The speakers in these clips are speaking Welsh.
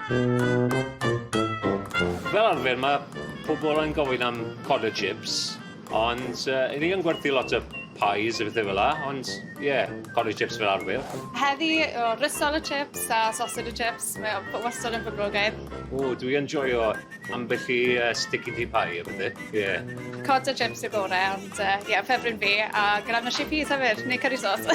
Fel arfer mae pobl yn gofyn am cod a chips, ond uh, ni yn gwerthu lot o pies a bethau fel la, ond ie, yeah, cod a chips fel arfer. Heddi, o, rysol a chips a sausage a chips, mae o wastad yn poblogaidd. O, dwi yn joio ambell i uh, sticky tea pie a bethau, ie. Yeah. Cod a chips yw'r gorau, ond ie, uh, yeah, ffefryn fi, a gyda mushy peas hefyd, neu curry sauce.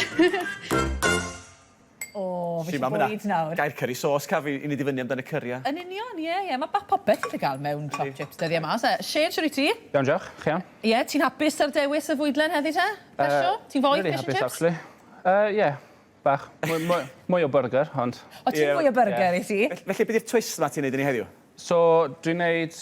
O, fi eisiau bwyd nawr. Gair curry sauce, caf i ni difynnu amdano curry. Yn union, ie, ie. Mae bach popeth ti'n gael mewn chopped chips dyddiau yma. So, Shane, siwr i ti? Iawn, diolch. Chi iawn? Ie, yeah, ti'n hapus ar dewis y fwydlen heddi te? Plesio? Uh, ti'n fwy really fish and hapus, chips? actually. Yeah, bach. Mwy, mwy, mwy o burger, ond... O, ti'n yeah. mwy o burger yeah. i ti? Felly, beth yw'r twist yma ti'n neud i ni heddiw? So, dwi'n neud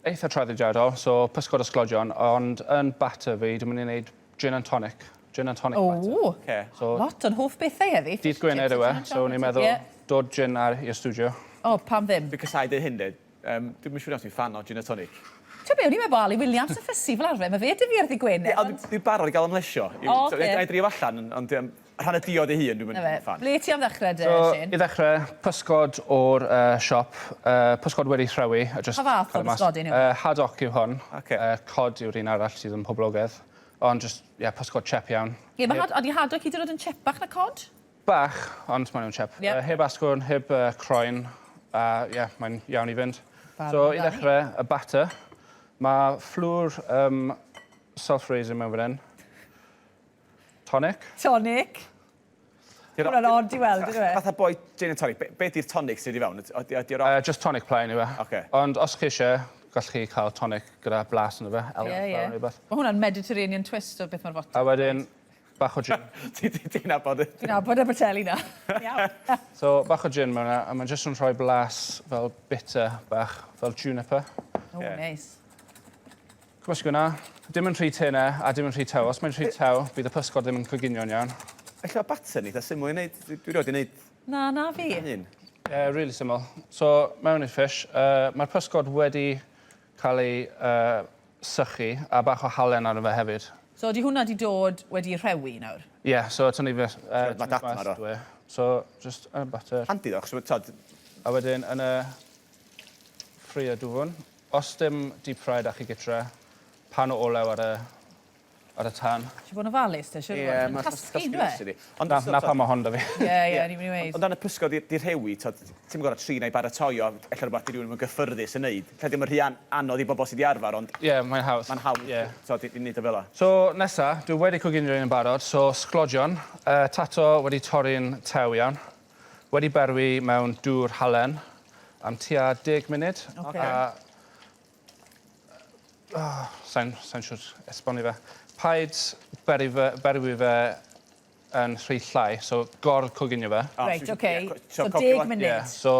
eitha traddodiadol, so pysgod a sglodion, ond yn batter fi, dwi'n mynd i wneud gin and tonic. Gin and tonic batter. O, okay. So, lot o'n hoff bethau heddi. Dydd Gwener yw e, so o'n i'n meddwl yeah. dod gin ar i'r studio. O, oh, pam ddim? Dwi'n casau dweud hyn, dweud. Um, dwi'n siŵr os dwi'n fan o gin and tonic. Ti'n be, o'n i'n meddwl Ali Williams yn ffysu fel arfer, mae fe dy fi ar ddi Gwener. Ie, ond dwi'n barod i gael ymlesio. O, oce. Na i drio allan, ond um, rhan y diod ei hun, dwi'n mynd fan. Ble ti am ddechrau de, so, Shane? I ddechrau, pysgod o'r uh, siop, uh, pysgod wedi rhewi. A just Pa fath o bysgodyn yw? Haddock yw hwn. Okay. Cod yw'r un arall sydd yn poblogaidd. Ond just, yeah, pysgod chep iawn. Ie, mae had, ydy haddock hyd yn oed yn chepach na cod? Bach, ond maen nhw'n chep. Yep. Heb asgwrn, heb croen, a yeah, mae'n iawn i fynd. Barod So, i amdani. ddechrau, y batter. Mae fflwr um, self-raising mewn fan hyn. Tonic. Tonic. Hwna'n od i weld, yndyw e? Fatha boi gin and tonic, be, be di'r tonic sydd i fewn? Ydy ydy uh, just tonic plain yw e. Okay. Ond os chi eisiau, gall chi cael tonic gyda blas ynddo fe. Ie, ie. Rhywbeth. Mae hwnna'n Mediterranean twist o beth mae'r fotel. A wedyn, bach o gin. Ti'n nabod e? Ti'n nabod y boteli na. Iawn. So, bach o gin mewn e, a mae'n jyst yn rhoi blas fel bitter bach, fel juniper. Oh, yeah. nice. Cymysgu hwnna. Dim yn rhy tene a dim yn rhy tew. Os mae'n rhy tew, bydd y pysgod ddim yn coginio'n iawn. Felly mae batter yn eitha syml i wneud. Dwi rioed 'di wneud... Na, na fi. Un. Yeah, really syml. So, mewn i'r fish. Uh, Mae'r pysgod wedi cael ei uh, sychu a bach o halen arno fe hefyd. So, di hwnna di dod wedi rhewi nawr? Ie, yeah, so tynnu fe... Uh, Mae dat ma do. So, just y butter. Handi ddo, achos tod... A wedyn yn y ffrio dwfwn. Os dim deep fried â chi gytre, pan o olew ar y, ar y tan. Ti bod yn ofalus te, siwr o fod. Mae'n casglu, yndyw e? Ond Na, na pam mae hon da fi. Ie, ie, ni'n mynd i weud. Ond dan y pysgod di, di rhewi, tod, ti'n gorau trin a'i baratoi o, ella rhywbeth di rhywun yn gyffyrddus yn neud. Lle dim yn rhy an anodd i bobl sydd wedi arfer, ond... Ie, yeah, mae'n hawdd. Mae'n hawdd, yeah. tod, i, i wneud o fel o. So, nesa, dwi wedi coginio un yn barod, so sglodion, tato wedi torri'n tew iawn, wedi berwi mewn dŵr halen, am tua deg munud. Ocê. A... Oh, sa'n sa siŵr esbonio fe. Paid berwi fe, berwi fe yn rhy llai, so gor coginio fe. Oh, Reit, oce. So, So deg munud. Yeah, so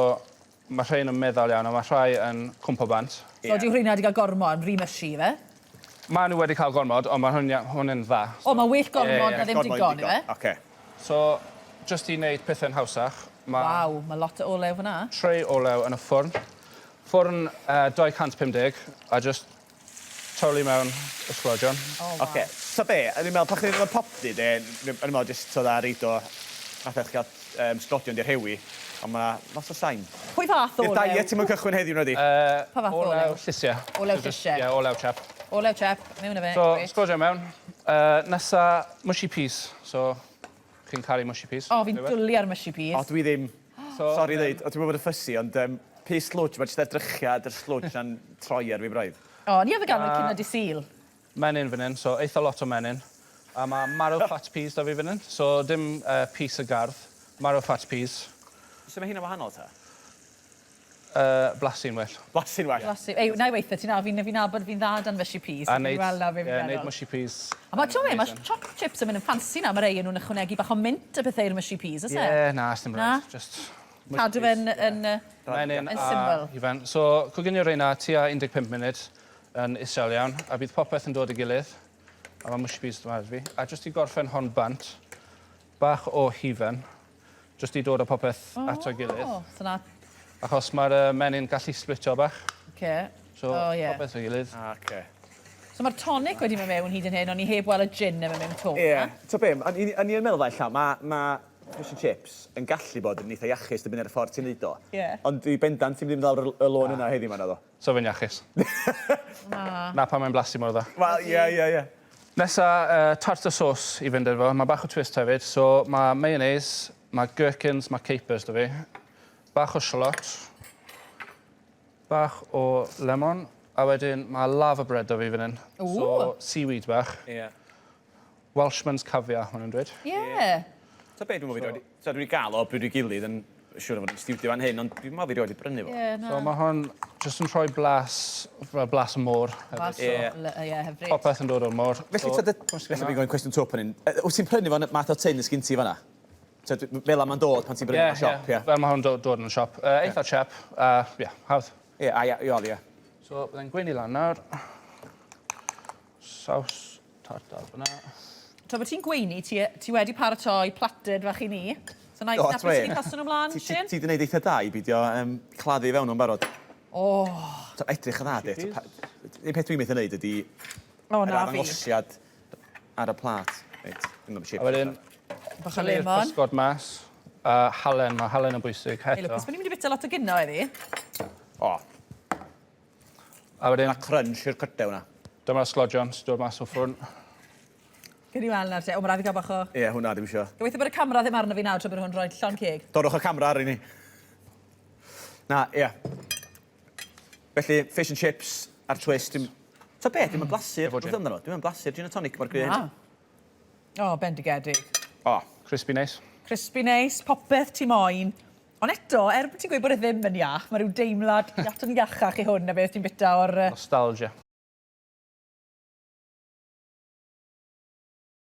mae rhain yn meddal iawn, a mae rhai yn cwmpo bant. So dyw rheina wedi cael gormod, yn rhy mushy, fe? Maen nhw wedi cael gormod, ond mae hwn, hwn yn dda. O, mae well gormod Ie, ie, na ddim digon, ife? Oce. So, jyst i wneud pethau'n hawsach, mae... Waw, mae lot o olew fyna. Tray olew yn y ffwrn. Ffwrn uh, 250, a just tywlu mewn y sglodion. Oh, wow. Oce, so be, o'n i'n meddwl, pan chdi'n meddwl popty, de, o'n i'n meddwl jyst so dda reid o, fatha chdi gael um, sglodion di rhewi, ond mae lot o sain. Pwy fath o I'r olew? diet ti'm yn cychwyn heddiw nadi? Pa fath o olew? Olew llysiau. Olew llysiau. Ie, olew chap. Olew chap, mewn â fe. So, Grêt. sglodion mewn. Uh, nesa, mushy peas. So, chi'n caru mushy peas. O, fi'n dwlu ar mushy peas. O, dwi ddim. So, Sori ddeud, o, dwi'n bod yn ffysi, ond um, pys slwtsh, mae jyst edrychiad yr slwtsh na'n troi ar fi braidd. O, ni arfer gael nhw cyn y dydd Sul. Menyn fan hyn, so eitha lot o menyn. A mae marrow fat peas 'da fi fan hyn, so dim uh, pys y gardd, marrow fat peas. So mae hynna'n wahanol ta? Uh, blasu'n well. Blasu'n well. Blasu. Ei, na i weithio ti na, fi'n fi nabod fi'n dda dan mushy peas. A neud, Wel, na, fi'n yeah, neud mushy peas. A mae, ti'n meddwl, mae choc chips yn mynd yn ffansi na, mae rei yn nhw'n ychwanegu bach o mint a pethau i'r mushy peas, oes e? Ie, na, dim rhaid. Just... Cadw fe'n yn, Menyn yn syml. A hufen. So, coginio reina tua 15 munud yn isel iawn, a bydd popeth yn dod i gilydd. A mae mushy peas dyma fi. A jyst i gorffen hon bant, bach o hufen, jyst i dod â popeth oh, at o'i gilydd. O, so na... Achos mae'r uh, menyn gallu splitio bach. Okay. So, oh, yeah. popeth o'i gilydd. Ah, okay. So mae'r tonic wedi mynd mewn hyd yn hyn, ond ni heb weld y gin yn mynd mewn to. Ie. Yeah. So be, o'n i'n meddwl ddau llaw, mae ma fish and chips yn gallu bod yn eitha iachus dibynnu ar y ffordd ti'n neud o. Ie. Ond dwi bendant ti'n mynd lawr y lôn yna heddiw 'ma naddo? So fe'n iachus. Na. Na pam mae'n blasu mor dda. Wel, ie, ie, ie. Nesa, tartar sauce i fynd efo. Mae bach o twist hefyd. So mae mayonnaise, mae gherkins, mae capers 'da fi. Bach o shallot. Bach o lemon. A wedyn mae lava bread 'da fi fan hyn. Ww. So seaweed bach. Ie. Welshman's caviar, maen nhw'n dweud. Ie. Ta be dwi'n meddwl fi rioed... So dwi wedi gael o bryd i'w gilydd yn siŵr o fod yn stiwdio fan hyn, ond dwi'n meddwl fi rioed wedi brynu fo. Ie, na. So mae hon jyst yn rhoi blas, fel blas y môr. hefyd. Blas o, Ie. ie, hyfryd. Popeth yn dod o'r môr. Felly, So, so, felly fi'n gofyn cwestiwn twp yn hyn. Wyt ti'n prynu fo'n math o tin sgin ti fan'na? So, fel 'a ma'n dod pan ti'n brynu fo'n siop, ie? Fel mae hwn dod, dod yn y siop. Eitha chep, ie, hawdd. Ie, a ie, ie, ie. So, byddai'n gweini lan nawr. Saws tartar fyna. Tra bod ti'n gweini, ti, ti wedi paratoi plated fach i ni. So na i Do, snapio twe. ti ni paso nhw mlaen, Ti- ti- Shane? Ti 'di neud eitha da i beidio claddu fewn o'n barod. O, So, edrych yn dda, de. Un peth dwi'n methu neud ydi o yr na fi. arddangosiad ar y plât. Reit, dwi'n gwybod A wedyn, Bach o tynnu'r lemon. pysgod mas. A halen, mae halen yn bwysig Ei, eto. lwcus, bod ni'n mynd i bita lot o gino heddi. O, A wedyn, a crunch i'r cydew na. dyma'r sglodion sy'n dod mas o ffwrn. Gyn i weld nawr te. O, mae rhaid fi gael bach o... Ie, hwnna ddim isio. Gobeithio bod y camera ddim arno fi nawr tra bod hwn rhoi llond ceg. Dorwch y camera ar i ni. Na, ie. Felly, fish and chips a'r twist. Dim... Ta be, dwi'n blasu'r... Efo gin. Dwi'n Dwi'n blasu'r gin and tonic mor gry. Na. O, bendigedig. O, Crispy neis. Crispy neis, popeth ti moyn. Ond eto, er bod ti'n gweud bod e ddim yn iach, mae rhyw deimlad iach yn iachach i hwn na beth ti'n bita o'r... Nostalgia.